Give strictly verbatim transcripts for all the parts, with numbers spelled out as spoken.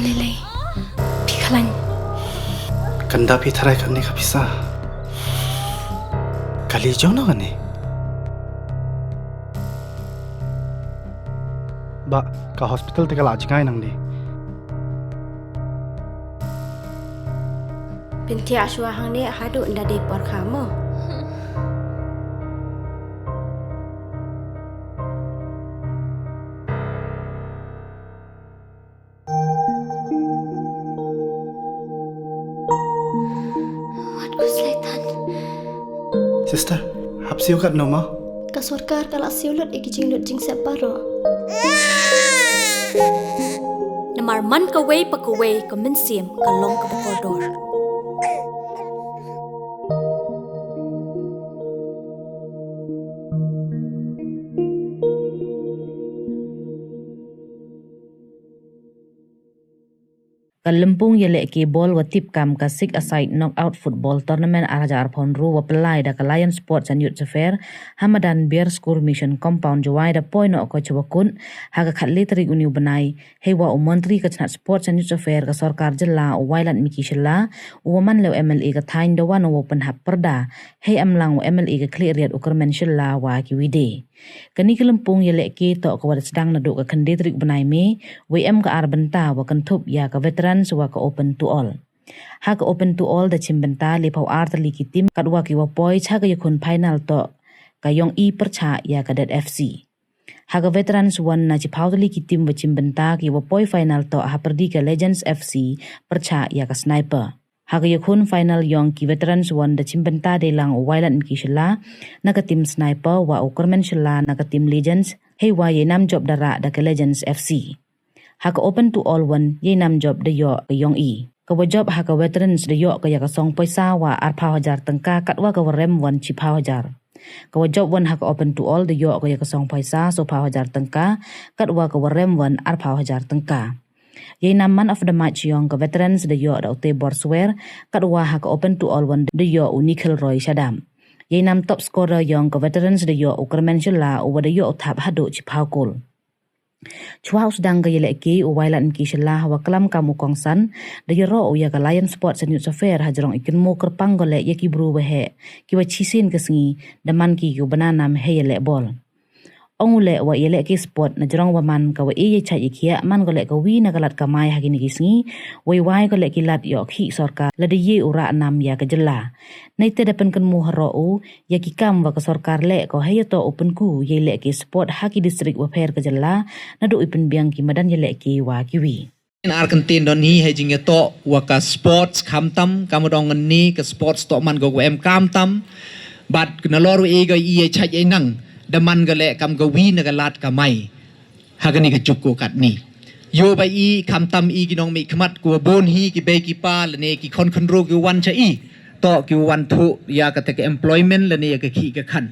Lele, phi khlañ. Kanda phi tharai kane ka pisa. Kali jong no kane. Ba, ka hospital te ka la jngai nang di. Pynthia shwa hangne haduh nda dei por kha mo. Wat ku slaitan. Sister, hap siew kat no ma? Ka sorkar ka la siew lut i ki jinglut jingsep baroh. Namar man kawei pa kawei ka mynsiem ka long kaba kordor. Ka lympung yalehke ball wa tip kam ka Six-a-side Knockout Football Tournament ar hajar arphaw ynru wa pynlai da ka Lion Sports and Youth Affairs ha madan Beer School Mission Compound Jowai da poi noh ko chwa kut ha ka khatle tarik uni u bnai, heiwa u Montri ka chnat Sports and Youth Affairs ka sorkar jylla u Wailadmiki Shylla, u wa man le u M L A ka thaiñ da wan u wow pynhap pyrda hei emlang u M L A ka Khliehriat u Kyrmen Shylla wa kiwi de. Kani ka lympung yalehke toh ka wa da sdang naduh ka khyndai tarik bnai May, wei em ka ar bynta wa kynthup ya ka Veterans wa ka Open to All. Ha ka Open to All da chim bynta lephaw ar tylli ki team, katwa ki wa poi cha ka yakhun final toh ka Yong-i pyrchah ya ka Det F C. Ha ka Veterans One na chiphaw tylli ki team wa chim bynta, ki wa poi final toh hapyrdi ka Legends F C pyrchah ya ka Sniper. Ha ka yakhun final yong ki Veterans One da chim bynta deilang u Wailadmiki Shylla na ka team Sniper wa u Kyrmen Shylla na ka team Legends, heiwa yei nam jop da rah da ka Legends F C. Ha ka Open to All One yei nam jop da yoh ka Yong-i. Ka wa jop ha ka Veterans da yoh ka ya ka song poisa wa arphaw hajar tyngka, katwa ka wa rem wan chiphaw hajar. Ka wa jop wan ha ka Open to All da yoh ka ya ka song poisa sophaw hajar tyngka, katwa ka wa rem wan arphaw hajar tyngka. Yei nam Man of the Match yong ka Veterans da yoh da u Tebor Swer, katwa ha ka Open to All One da yoh u Nikhil Roy Shadap. Yei nam Top Scorer yong ka Veterans da yoh u Kyrmen Shylla, u wa da yoh u thap haduh chiphaw kol. Chwa u sdang ka yalehke, u Wailadmiki Shylla ha wa klam kam u kongsan da yaroh u ya ka Lion Sports and Youth Affairs hajrong i kynmoo kyrpang ko leh ya ki bru waheh ki wa chisien ka sngi da man ki ki u bna nam hei yaleh ball. Ong u leh wa yalehke sport na jrong wa man ka wa e yei chait yei khiah, man ko leh ka wi na ka lad kamai ha kini ki sngi, wei wai ko leh ki lad yoh khih sorkar lada ye u rah nam ya ka jylla. Neite da pynkynmoo haroh u ya ki kam wa ka sorkar leh ko hei yatoh u pynku yei lehke sport ha ki district wa pher ka jylla, naduh i pynbiang ki madan yalehke wa kiwi. Ar kyntien don hi hei jingyatoh wa ka sports khamtam, kam dong ni ka sports toh man ko wa em khamtam. Bad nalor wa e ko i yei chait yei nang da man ko leh kam ka wi na ka lad kamai. Ha kani ka juk ko katni, yow ba i khamtam i ki nongmihkhmat ko wa bun hi ki bei ki pa lane ki khon khynroo ki wan cha i, toh ki wan thuh ya kata ka employment lane ya ka khih ka khan.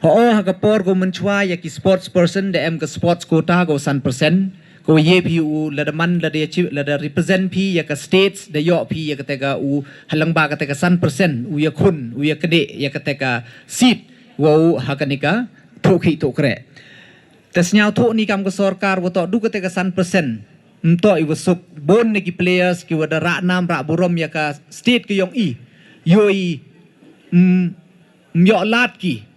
Ho, ha ka por ko mynchwa ya ki sports person da em ka sports quota ko san percent. Ko ye phi u lada man, lada ya chi, lada represent phi ya ka states, da yoh phi ya kata ka u halang ba kata ka san percent u yakhun, u yakdeh ya kata ka seat wa u ha kani ka thuh khih thuh khreh. Te sñiawthuh ni kam ka sorkar wa toh du kata ka san percent. Mtoh i wa suk bun na ki players ki wa da rah nam rah burom ya ka state ka yong i. Yow i, mm, myoh lad ki.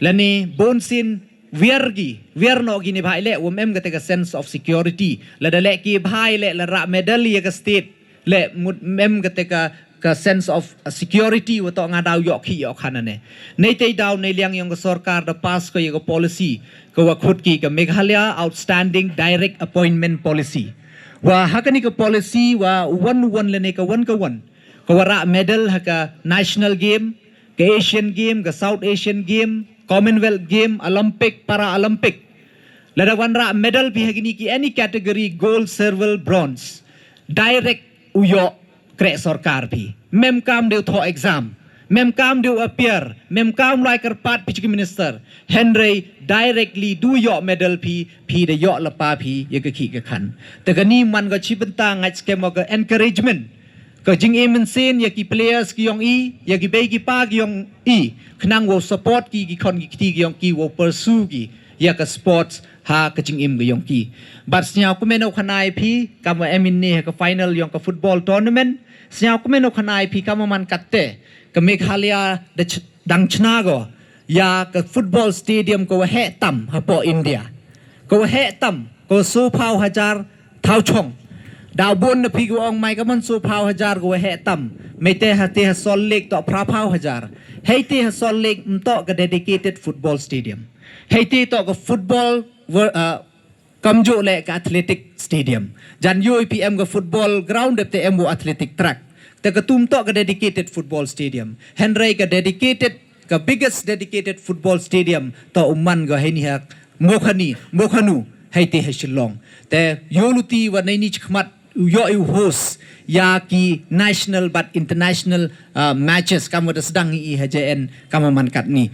Lane bun sien wiar ki, wiar noh ki ni bha i leh, wa em kata ka sense of security. Lada leh ki bha i leh, la rah medal ya ka state leh, mut em kata ka, ka sense of security wa toh nga daw yoh khih yoh khan ne. Neite daw neiliang yong ka sorkar da pass ko ya ka policy ka wa khut ki ka Meghalaya Outstanding Direct Appointment Policy. Wa ha kani ka policy wa wan wan lane ka wan ka wan ka wa rah medal ha ka National Game, ka Asian Game, ka South Asian Game, Commonwealth Game, Olympic, Paralympic. Lada wan rah medal phi ha kini ki any category, gold, silver, bronze, direct u yoh kreh sorkar phi. Mem kam de u thoh exam, mem kam de u appear, mem kam lai kyrpad phi Chief Minister. Hynrei directly du yoh medal phi, phi da yoh lypa phi ya ka khih ka khan. Te kani man ka chi bynta ngait skhem ka encouragement, ka jingim mynsiem ya ki players ki yong i, ya ki bei ki pa ki yong i, khnang wow support ki, ki khon ki kti ki yong ki wow pursue ki ya ka sports ha ka jingim ka yong ki. Bad sniaw kmen u khana i phi, kam wa em ini ha ka final yong ka football tournament, sniaw kmen u khana i phi kam wa man katte ka Meghalaya da ch-, dang chna ko ya ka football stadium ka wa heh tam hapoh India. Ka wa heh tam, ka wa soo phaw hajar thaw chong. Daw bun na phi ka ong mai ka man soo phaw hajar ka wa heh tam. Mei te ha te ha Salt Lake toh phra phaw hajar. Hei te ha Salt Lake mtoh ka dedicated football stadium. Hei te toh ka football wor-, uh, kamjooh le ka athletic stadium. Jan yoo i phi em ka football ground dep te em wa athletic track. Te ka tum toh ka dedicated football stadium. Hynrei ka dedicated, ka biggest dedicated football stadium toh u man ka heini ha Mokhani, Mokhanu, hei te ha Shillong. Te yoo luti wa neini chakhmat u yoh i u host ya ki national bad international, uh, matches kam wa da sdang i ha J N kam wa man katni.